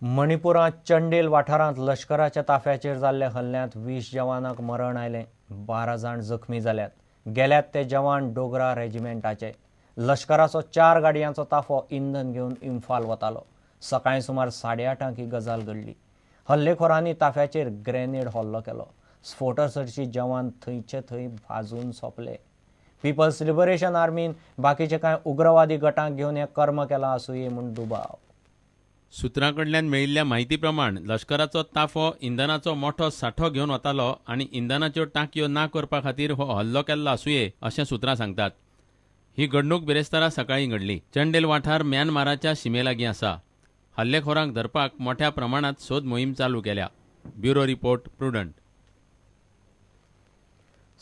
मणिपुरांत चंडेल वाठारांत लश्कराच्या ताफ्याचेर जाल्ल्या हल्ल्यांत 20 जवानांक मरण आयलें, 12 जाण जखमी जाल्यात. गेल्यात ते जवान डोगरा रेजिमेंटाचे. लश्कराचो 4 गाडयांचो ताफो इंधन घेवन इम्फाल वतालो. सकाळीं सुमार 8:30 ही गजाल घडली. हल्लेखोरांनी ताफ्याचेर ग्रेनेड हल्लो केलो. स्फोटासरशी जवान थंयचे थंय भाजून सोंपले. पिपल्स लिबरेशन आर्मीन बाकीचे कांय उग्रवादी गटांक घेवन हें कर्म केलां आसुये म्हूण दुबाव. सुत्रां कडल्यान मेळिल्ल्या म्हायती प्रमाण लश्कराचो ताफो इंधनाचो मोठो सांठो घेवन वतालो आनी इंधनाच्यो टांकयो ना करपा खातीर हो हल्लो केल्लो आसुये अशें सुत्रां सांगतात. ही घडणूक बिरेस्तारा सकाळीं घडली. चंडेल वाठार म्यानमाराच्या शिमे लागीं आसा. हल्लेखोरांक धरपाक मोठ्या प्रमाणांत सोद मोहीम चालू केल्या. Bureau report, Prudent.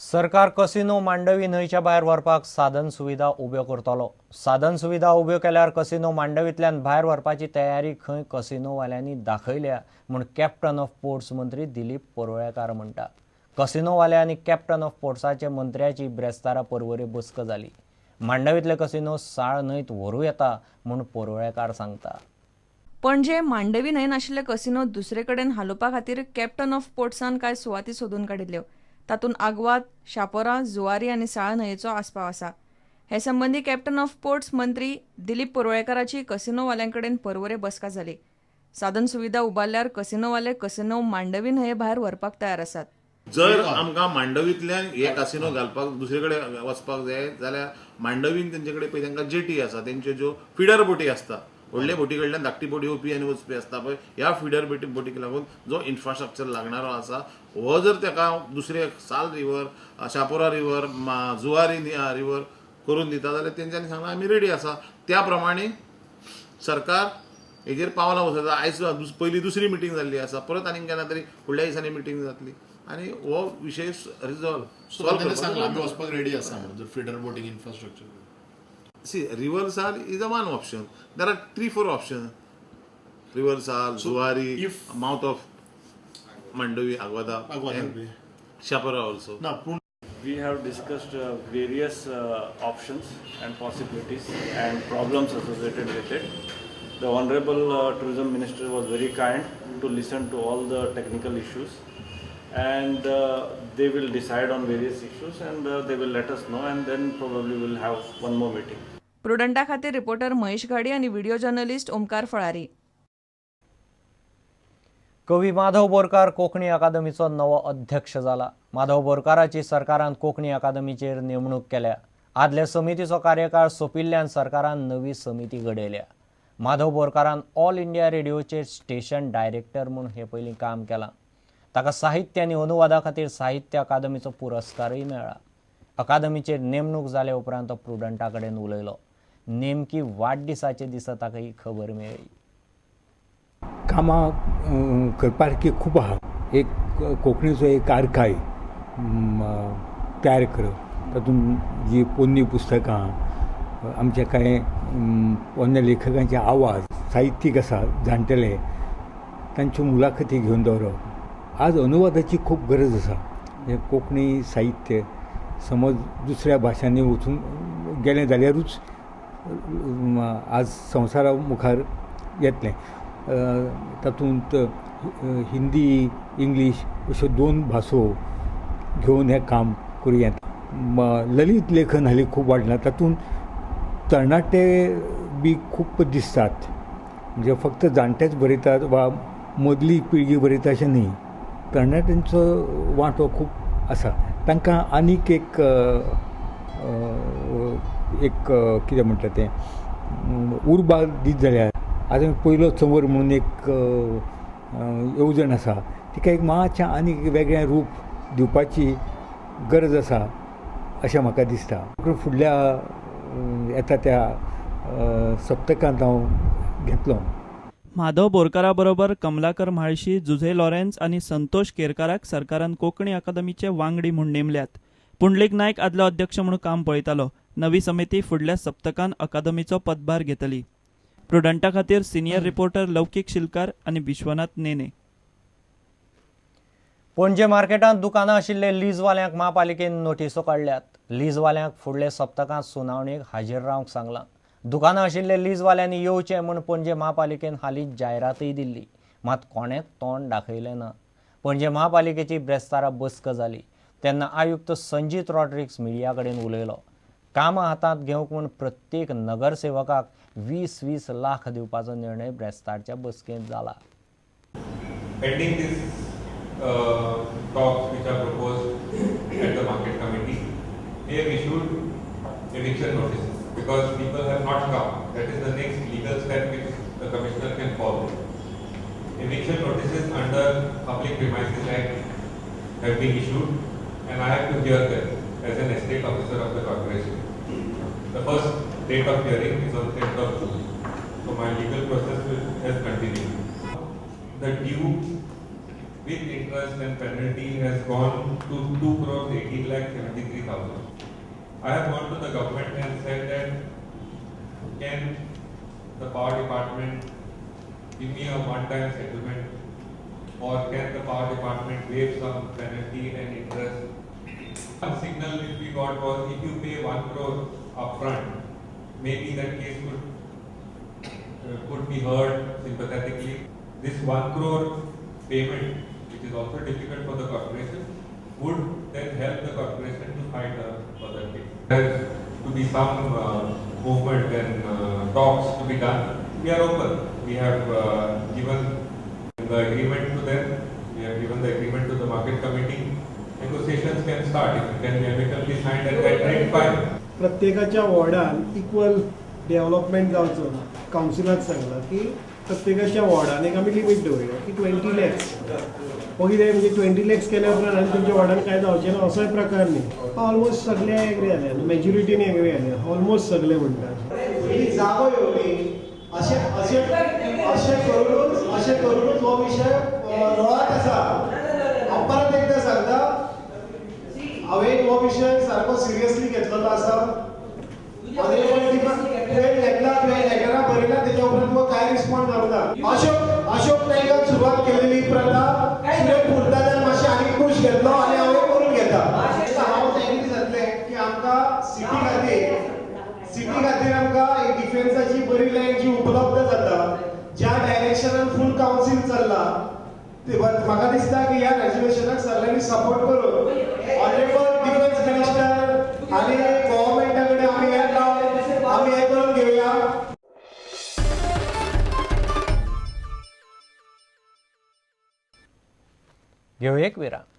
सरकार कसिनो मांडवी न्हंयच्या भायर व्हरपाक साधन सुविधा उब्यो करतलो. साधन सुविधा उब्यो केल्यार कसिनो मांडवींतल्यान भायर व्हरपाची तयारी खंय कसिनोवाल्यांनी दाखयल्या म्हूण कॅप्टन ऑफ पोर्ट्स मंत्री दिलीप परुळेकार म्हणटा. कसिनोवाले आनी कॅप्टन ऑफ पोर्ट्साचे मंत्र्याची ब्रेस्तारा परवरे बसका जाली. मांडवींतले कसिनो साळ न्हंयत व्हरूं येता म्हूण परुळेकार सांगता. पणजे मांडवी न्हंयेन आशिल्ले कसिनो दुसरे कडेन हालोवपा खातीर कॅप्टन ऑफ पोर्ट्सान कांय सुवाती सोदून काडिल्ल्यो. तातूंत आगवाद, शापोरा, जुवारी आनी साळ न्हंयेचो आस्पाव आसा. हे संबंदी कॅप्टन ऑफ पोर्ट्स मंत्री दिलीप परुळेकाराची कसिनोवाल्यां कडेन परवरे बसका जाली. साधन सुविधा उबारल्यार कसिनोवाले कसिनो मांडवी न्हंये भायर व्हरपाक तयार आसात. जर आमकां मांडवींतल्यान हे कासिनो घालपाक दुसरे कडेन वचपाक जाय जाल्यार मांडवीन तेंचे कडेन पळय तांकां जेटी आसा. तेंच्यो ज्यो फिडर बोटी आसता, व्हडले बोटी कडल्यान धाकटी बोटी येवपी आनी वचपी आसता पळय, ह्या फिडर बोटीक लागून जो इन्फ्रास्ट्रक्चर लागणारो आसा हो जर ताका दुसरे साल river, Chapora river, Zuari river करून दिता जाल्यार तेंच्यांनी सांगलां आमी रेडी आसा. त्या प्रमाणे सरकार हेजेर पावलां उखलता. आयज पयली दुसरी मिटींग जाल्ली आसा. परत आनीक केन्ना तरी फुडल्या दिसांनी मिटींग जातली आनी हो विशय रिजॉल्व सो सांगलां आमी वचपाक रेडी आसा म्हणून जर feeder boating infrastructure. See, River Sal is a one option. There are three, four options. River Sal, So, Zuari, mouth of Mandovi, Aguada, Aguada and B. Chapora also. ना पूण We have discussed various options and possibilities and problems associated with it. The Honorable Tourism Minister was very kind to listen to all the technical issues, and they will decide on various issues and they will let us know, and then probably we'll have one more meeting. प्रुडंटा खातीर reporter Mahesh Ghadi आनी video journalist Omkar फळारी. कवी माधव बोरकार कोंकणी अकादमीचो नवो अध्यक्ष जाला. माधव बोरकाराची सरकारान कोंकणी अकादमीचेर नेमणूक केल्या. आदले समितीचो कार्यकाळ सोंपिल्ल्यान सरकारान नवी समिती घडयल्या. माधव बोरकारान ऑल इंडिया रेडिओचेर स्टेशन डायरेक्टर म्हूण हे पयलीं काम केलां. ताका साहित्य आनी अनुवादा खातीर साहित्य अकादमीचो पुरस्कारय मेळ्ळा. अकादमीचेर नेमणूक जाले उपरांत तो प्रुडंटा कडेन उलयलो. नेमकी वाडदिसाचे दिसा ताका ही खबर मेळ्ळी. कामां करपासारकी खूब आहा. एक कोंकणीचो एक आर्काय तयार करप, तातूंत जी पोन्नी पुस्तकां, आमचे कांय पोन्ने लेखकांचे आवाज, साहित्यीक आसा जाणटेले, तांच्यो मुलाखती घेवन दवरप. आज अनुवादाची खूब गरज आसा. हें कोंकणी साहित्य समज दुसऱ्या भाशांनी वचून गेलें जाल्यारूच आज संवसारा मुखार येतलें. तातूंत हिंदी, इंग्लीश अश्यो दोन भासो घेवन हें काम करूं येता. ललीत लेखन हालीं खूब वाडलां. तातूंत तरणाटे बी खूब दिसतात. म्हणजे फक्त जाणटेच बरयतात वा मदली पिळगी बरयता अशें न्ही, तरणाट्यांचो वांटो खूब आसा. तांकां आनीक एक एक कितें म्हणटा तें उर्बा दीत जाल्यार, आतां पयलो चंवर म्हणून एक येवजण आसा, तिका एक मातशें आनीक वेगळें रूप दिवपाची गरज आसा अशें म्हाका दिसता. फुडल्या येता त्या सप्तकांत हांव घेतलो. माधव बोरकारा बरोबर कमलाकर म्हाळशी, जुझे लॉरेन्स आनी संतोष केरकाराक सरकारान कोंकणी अकादमीचे वांगडी म्हूण नेमल्यात. पुंडलीक नायक आदलो अध्यक्ष म्हणून काम पळयतालो. नवी समिती फुडल्या सप्तकान अकादमीचो पदभार घेतली. प्रुडंटा खातीर सिनियर रिपोर्टर लौकीक शिलकार आनी विश्वनाथ नेने. पणजे मार्केटांत दुकानां आशिल्ले लीजवाल्यांक म्हापालिकेन नोटिसो काडल्यात. लीजवाल्यांक फुडल्या सप्तकांत सुनावणेक हाजीर रावंक सांगलां. दुकानां आशिल्ले लीजवाल्यांनी येवचें म्हूण पणजे म्हापालिकेन हालींच जायरातय दिल्ली, मात कोणेंच तोंड दाखयलें ना. पणजे म्हापालिकेची ब्रेस्तारा बसका जाली तेन्ना आयुक्त संजीत रॉड्रिग्स मिडिया कडेन उलयलो. कामां हातांत घेवंक म्हूण प्रत्येक नगरसेवकाक 20-20 लाख दिवपाचो निर्णय ब्रेस्तारच्या बसकेंत जाला. Pending these talks which are proposed at the market committee, we have issued eviction notices because people have not come. That is the next legal step which the commissioner can follow. Eviction notices under Public Premises Act have been issued, and I have to hear them as an estate officer of the corporation. The first date of hearing is on 10th of June. So my legal process has continued. The due with interest and penalty has gone to 2,18,73,000. I have gone to the government and said that can the power department give me a one-time settlement, or can the power department waive some penalty and interest? One signal which we got was if you pay 1 crore upfront, maybe that case could be heard sympathetically. This 1 crore payment, which is also difficult for the corporation, would then help the corporation to fight a further case. There has to be some movement and talks to be done. We are open. We have given the agreement to them. We have given the agreement to the market committee. Negotiations can start. If it can be amicably signed at that rate, fine. प्रत्येकाच्या वॉर्डान equal development जावचो कावन्सिलाक सांगलां की प्रत्येकाच्या वॉर्डान एक आमी limit दवरया की 20 lakhs. हो कितें म्हणजे 20 lakhs केल्या उपरांत आनी तुमच्या वॉर्डान कांय जावचें ना असोय प्रकार न्ही. ऑलमोस्ट सगळे एग्री जाले, मेजॉरिटीन एग्री जाले, ऑलमोस्ट सगळे म्हणटात. जागो येवनी अशें अशें अशें करूनच हो विशय रोळात आसा. हांव परत एकदां सांगता, हांवें हो विशय सारको सिरियसली घेतलेलो आसा. तुवें घेतला, तुवें लेटरां बरयला, तेच्या उपरांत तुका कांय रिस्पॉन्स जावंक ना. अशोक नायकान सुरवात केलेली प्रथा सुरेश पुरताच्यान मातशें आनीक पूश घेतलो आनी हांवें करून घेता. हांव एग्री जातलें की आमकां सिटी खातीर आमकां एक डिफेन्साची बरी लायन जी उपलब्ध जाता, ज्या डायरेक्शनान फूल कावन्सील चल्ला, म्हाका दिसता की ह्या रेजोल्युशनाक सगळ्यांनी सपोर्ट करून ऑनरेबल डिफेन्स मिनिस्टर आनी गव्हर्मेंटा कडेन आमी हें आमी हें करून घेवया. घेवया एक विराम.